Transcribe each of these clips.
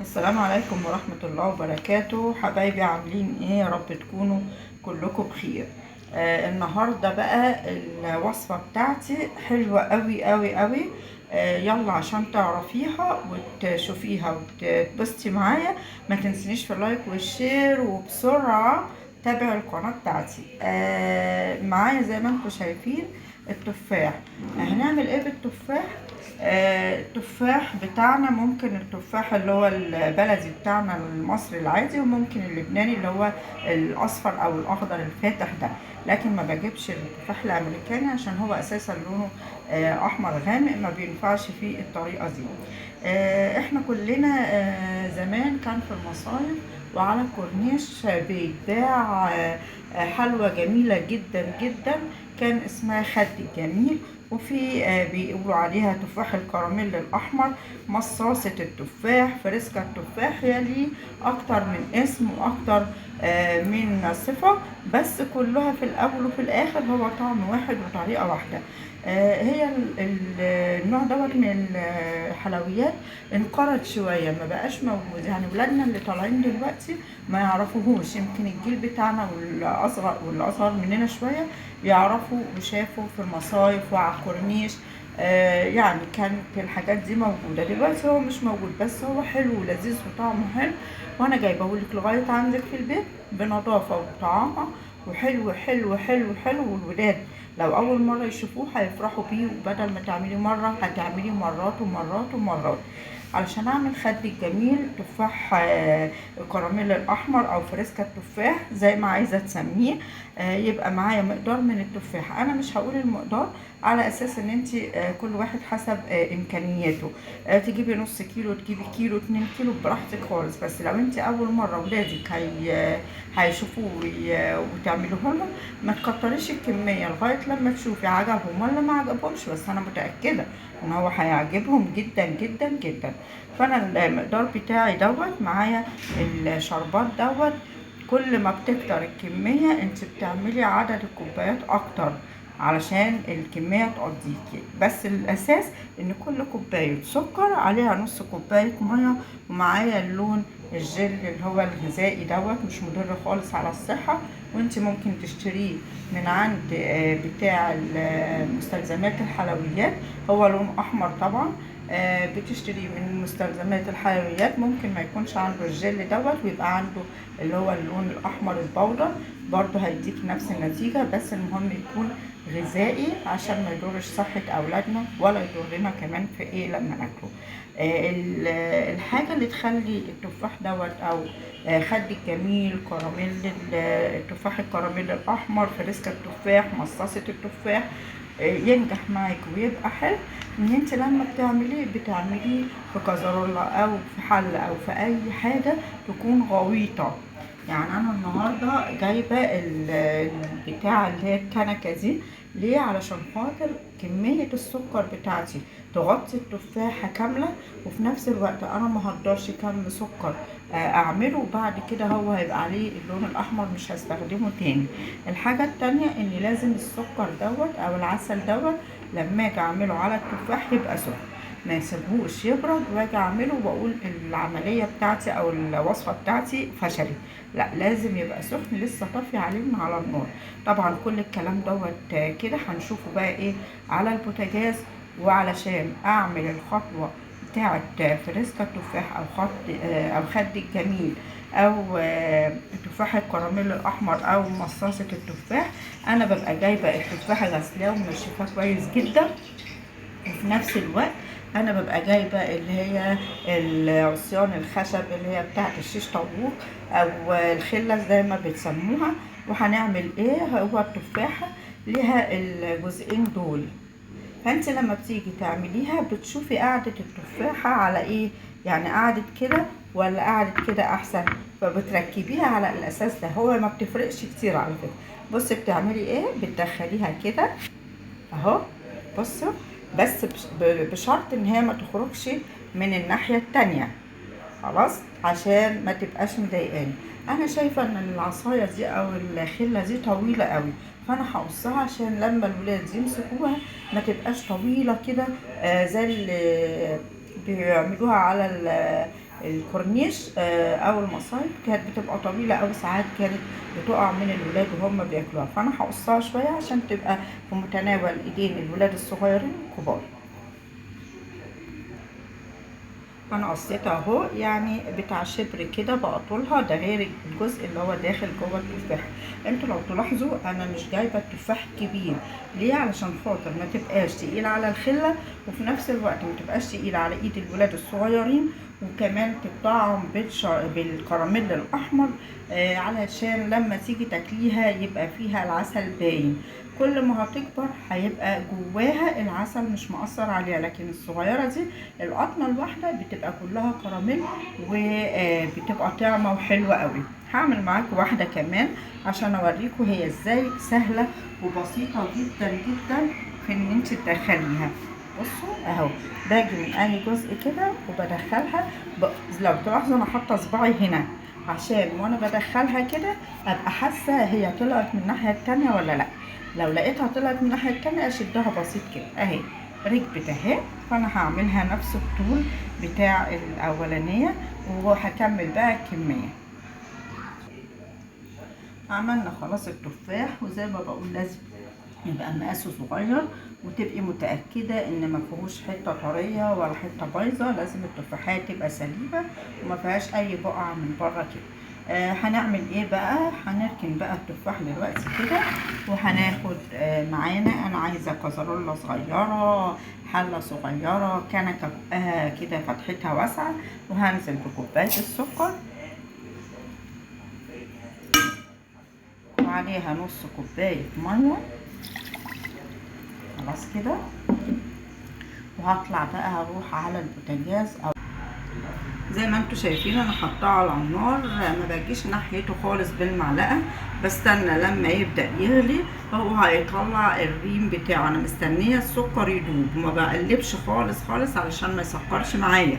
السلام عليكم ورحمة الله وبركاته. حبايبي عاملين ايه؟ يا رب تكونوا كلكم بخير. النهاردة بقى الوصفة بتاعتي حلوة قوي قوي قوي. يلا عشان تعرفيها وتشوفيها وتتبسطي معايا، ما تنسينيش في ال like وال share، وبسرعة تابعي القناة بتاعتي. معايا زي ما انتم شايفين التفاح. هنعمل ايه بالتفاح؟ التفاح بتاعنا ممكن التفاح اللي هو البلدي بتاعنا المصري العادي، وممكن اللبناني اللي هو الاصفر او الاخضر الفاتح ده، لكن ما بجيبش التفاح الامريكاني عشان هو اساسا لونه احمر غامق، ما بينفعش فيه الطريقة دي. احنا كلنا زمان كان في المصايف وعلى الكورنيش بيتباع حلوى جميلة جدا جدا، كان اسمها خد الجميل، وفي بيقولوا عليها تفاح الكراميل الاحمر، مصاصة التفاح، فريسكا التفاح. هي ليه اكتر من اسم واكتر من صفة، بس كلها في الاول وفي الاخر هو طعم واحد وطريقة واحدة. هي النوع دوت من الحلويات انقرض شوية، ما بقاش موجود، يعني ولادنا اللي طالعين دلوقتي ما يعرفوهوش، يمكن الجيل بتاعنا والأصغر مننا شوية يعرفوا وشافوا في المصايف وعلى الكورنيش. يعني كانت الحاجات دي موجودة، دلوقتي هو مش موجود، بس هو حلو ولذيذ وطعمه حلو، وانا جايبهولك لغاية عندك في البيت بنظافة وطعامة، وحلو حلو حلو حلو. والولاد لو اول مرة يشوفوه هيفرحوا بيه، وبدل ما تعمليه مرة هتعمليه مرات ومرات ومرات. علشان اعمل خد الجميل تفاح الكراميل الاحمر او فريسكا التفاح زي ما عايزه تسميه، يبقى معايا مقدار من التفاح. انا مش هقول المقدار على اساس ان انت كل واحد حسب امكانياته، تجيبي نص كيلو، تجيبي كيلو، 2 كيلو، براحتك خالص. بس لو انت اول مرة ولادك هيشوفوه وتعملوه لهم، ما تكتريش الكمية لغاية لما تشوفي عجبهم ولا ما عجبهمش، بس انا متاكدة ان هو هيعجبهم جدا جدا جدا. فانا المقدار بتاعي دوت معايا الشربات دوت، كل ما بتكتر الكمية انت بتعملي عدد الكوبايات اكتر علشان الكمية تقضيكي، بس الاساس ان كل كوباية سكر عليها نص كوباية مية. ومعايا اللون الجل اللي هو الغذائي دوت، مش مضر خالص على الصحة، وانت ممكن تشتريه من عند بتاع مستلزمات الحلويات، هو لون احمر طبعا. بتشتريه من مستلزمات الحلويات، ممكن ما يكونش عنده الجل دوت ويبقى عنده اللي هو اللون الاحمر البودر، برضه هيديك نفس النتيجة، بس المهم يكون غذائي عشان ما يضرش صحة اولادنا ولا يضرنا كمان في ايه لما ناكله. الحاجة اللي تخلي التفاح دوت او خد الجميل، كراميل التفاح، الكراميل الاحمر، فريسكا التفاح، مصاصة التفاح، ينجح معاك ويبقى حلو، ان انت لما بتعمليه بتعمليه في كازارولا او في حله او في اي حاجة تكون غويطه. يعني انا النهارده جايبه البتاعه اللي هي الكنكه دي، ليه؟ علشان خاطر كمية السكر بتاعتي تغطي التفاحة كاملة، وفي نفس الوقت انا ما هقدرش كم سكر اعمله، وبعد كده هو هيبقى عليه اللون الاحمر مش هستخدمه تاني. الحاجة التانية ان لازم السكر دوت او العسل دوت لما اجي اعمله على التفاح يبقى سخن، ما يسيبهوش يبرد واجي اعمله واقول العملية بتاعتي او الوصفة بتاعتي فشلت، لا لازم يبقى سخن لسه طافي عليه من على النار. طبعا كل الكلام دوت كده هنشوفه بقى ايه على البوتاجاز. وعلشان اعمل الخطوة بتاعه فريسكا التفاح او خط او خد الجميل او تفاح الكراميل الاحمر او مصاصه التفاح، انا ببقى جايبه التفاحة غسلاه ومنشفاه كويس جدا، وفي نفس الوقت انا ببقى جايبه اللي هي العصيان الخشب اللي هي بتاعه الشيش طاووق او الخلة زي ما بتسموها. وهنعمل ايه؟ هو التفاحة ليها الجزئين دول، فانت لما بتيجي تعمليها بتشوفي قعدة التفاحة على ايه، يعني قعدت كده ولا قعدت كده احسن، فبتركبيها على الاساس ده. هو ما بتفرقش كتير على فكرة. بصي بتعملي ايه، بتدخليها كده اهو، بصوا، بس بشرط ان هي ما تخرجش من الناحية التانية، خلاص، عشان ما تبقاش مضايقاني. انا شايفه ان العصاية دي او الخلة دي طويلة قوي، فانا هقصها عشان لما الولاد يمسكوها ما تبقاش طويلة كده، زي بيعملوها على الكورنيش او المصايف، كانت بتبقى طويلة او ساعات كانت بتقع من الولاد وهم بياكلوها، فانا هقصها شوية عشان تبقى في متناول ايدين الولاد الصغيرين والكبار. انا قصيتها اهو، يعني بتاع شبر كده بقطولها، ده غير الجزء اللي هو داخل جوه التفاح. انتوا لو تلاحظوا انا مش جايبه التفاح كبير، ليه؟ علشان خاطر ما تبقاش تقيلة على الخلة، وفي نفس الوقت ما تبقاش تقيلة على ايد الولاد الصغيرين، وكمان تطعم بالكراميل الاحمر، علشان لما تيجي تاكليها يبقى فيها العسل باين. كل ما هتكبر هيبقى جواها العسل مش مقصر عليها، لكن الصغيرة دي القطمه الواحدة بتبقى كلها كراميل وبتبقى طعمه وحلوه قوي. هعمل معاكم واحدة كمان عشان اوريكم هي ازاي سهلة وبسيطة جدا جدا في ان انت تدخليها. بصوا اهو، باجي من اي جزء كده وبدخلها. لو تلاحظوا انا حاطه صباعي هنا عشان وانا بدخلها كده ابقى حاسه هي طلعت من الناحية التانية ولا لا. لو لقيتها طلعت من الناحية التانية اشدها بسيط كده اهي، ركبت اهي. فانا هعملها نفس الطول بتاع الاولانية وهكمل بقى الكمية. عملنا خلاص التفاح، وزي ما بقول لازم يبقى مقاسه صغير، وتبقي متاكدة ان ما فيهوش حتة طرية ولا حتة بايظة. لازم التفاحات تبقى سليمة وما فيهاش اي بقعة من بره كده. هنعمل ايه بقى؟ هنركن بقى التفاح دلوقتي كده، وهناخد معانا، انا عايزه كازارولا صغيرة، حله صغيرة، كنكه بقها كده فتحتها واسعة، وهنزل بكوبايه السكر وعليها نص كوباية مية. خلاص كده، وهطلع بقى هروح على البوتاجاز. او زي ما انتم شايفين انا حطاه على النار، ما بجيش ناحيته خالص بالمعلقه، بستنى لما يبدا يغلي هو هيطلع الريم بتاعه. انا مستنيه السكر يدوب وما بقلبش خالص خالص علشان ما يسكرش معايا.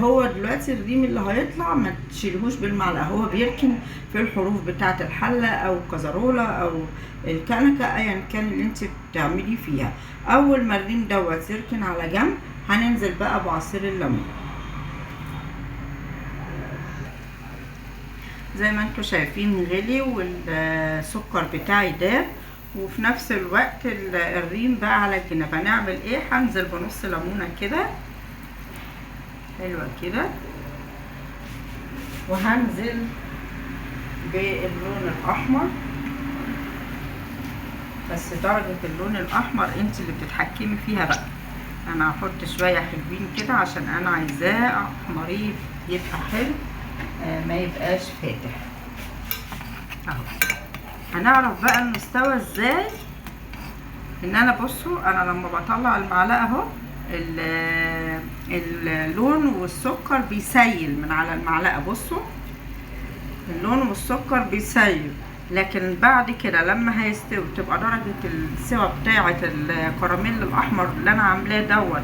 هو دلوقتي الريم اللي هيطلع ما تشيلهوش بالمعلقه، هو بيركن في الحروف بتاعه الحلة او الكزرولة او الكنكه ايا كان اللي انت بتعملي فيها. اول ما الريم دوت يركن على جنب هننزل بقى بعصير الليمون. زي ما انتم شايفين غلي والسكر بتاعي داب، وفي نفس الوقت الريم بقى على الجنب. هنعمل ايه؟ هنزل بنص ليمونه كده حلوة كده، وهنزل باللون الاحمر، بس درجه اللون الاحمر انت اللي بتتحكمي فيها بقى. انا هحط شوية حلوين كده عشان انا عايزاه احمريه يبقى حلو، ما يبقاش فاتح. اهو هنعرف بقى المستوى ازاي. ان انا بصوا انا لما بطلع المعلقة اهو اللون والسكر بيسيل من على المعلقة، بصوا اللون والسكر بيسيل. لكن بعد كده لما هيستوي تبقى درجه السوا بتاعه الكراميل الاحمر اللي انا عاملاه دوت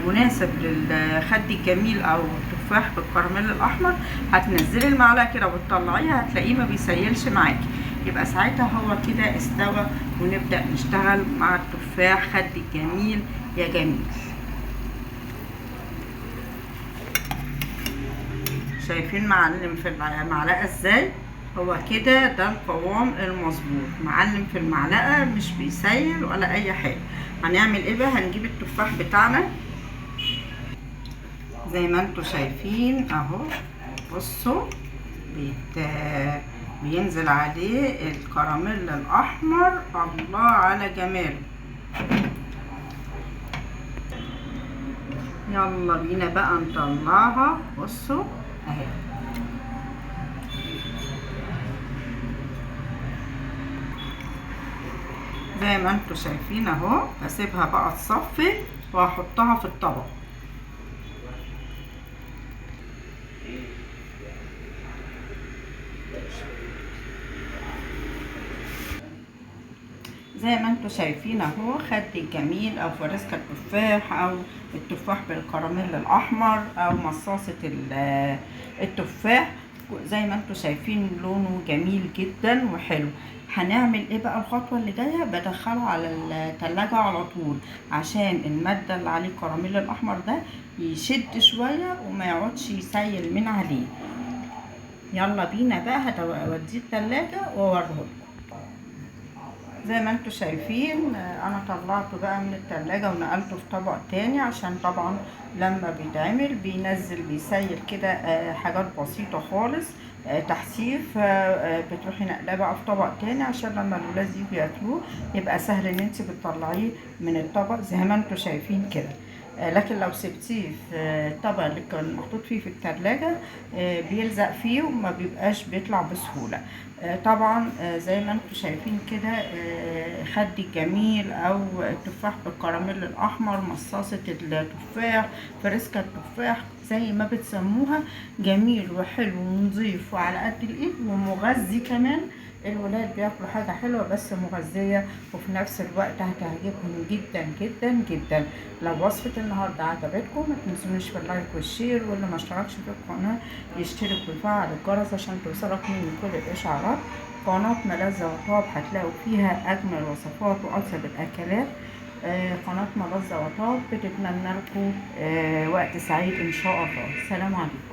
مناسب للخد الجميل او التفاح بالكراميل الاحمر، هتنزلي المعلقة كده وتطلعيها هتلاقيه ما بيسيلش معاكي، يبقى ساعتها هو كده استوى، ونبدا نشتغل مع التفاح خد الجميل يا جميل. شايفين معلم في المعلقة ازاي؟ هو كده ده القوام المظبوط، معلم في المعلقة مش بيسيل ولا اي حاجة. هنعمل ايه بقى؟ هنجيب التفاح بتاعنا زي ما انتم شايفين اهو، بصوا بينزل عليه الكراميل الاحمر، الله على جماله. يلا بينا بقى نطلعها. بصوا اهي، زي ما انتم شايفين اهو. هسيبها بقى تصفي وهحطها في الطبق. زي ما انتم شايفين اهو خد الجميل او فريسكا التفاح او التفاح بالكراميل الاحمر او مصاصة التفاح، زي ما انتم شايفين لونه جميل جدا وحلو. هنعمل ايه بقى الخطوة اللي جاية؟ بدخله على التلاجة على طول عشان المادة اللي عليه الكراميل الاحمر ده يشد شوية وما يقعدش يسيل من عليه. يلا بينا بقى هوديه التلاجة واوريه لكم. زي ما انتم شايفين انا طلعته بقى من التلاجة ونقلته في طبق تاني، عشان طبعا لما بيتعمل بينزل بيسيل كده حاجات بسيطة خالص تحتيه، فبتروحي نقلاه بقى في طبق تاني عشان لما الولاد يجوا ياكلوه يبقى سهل ان انت بتطلعيه من الطبق زي ما انتم شايفين كده. لكن لو سبتيه في الطبق اللي كان محطوط فيه في التلاجة بيلزق فيه وما بيبقاش بيطلع بسهولة. طبعا زي ما انتم شايفين كده خد الجميل او التفاح بالكراميل الاحمر، مصاصة التفاح، فريسكا التفاح زي ما بتسموها، جميل وحلو ونظيف وعلى قد الايد ومغذي كمان. الولاد بياكلوا حاجة حلوة بس مغذية، وفي نفس الوقت هتعجبهم جدا جدا جدا. لو وصفة النهاردة عجبتكم ما تنسونيش في ال like وال share، واللي ما اشتركش في القناة يشترك ويفعل الجرس عشان توصلك مني كل الاشعارات. قناة ملذة وطاب هتلاقوا فيها اجمل وصفات واطيب الاكلات. قناة ملذة وطاب بتتمنى لكم وقت سعيد ان شاء الله. سلام عليكم.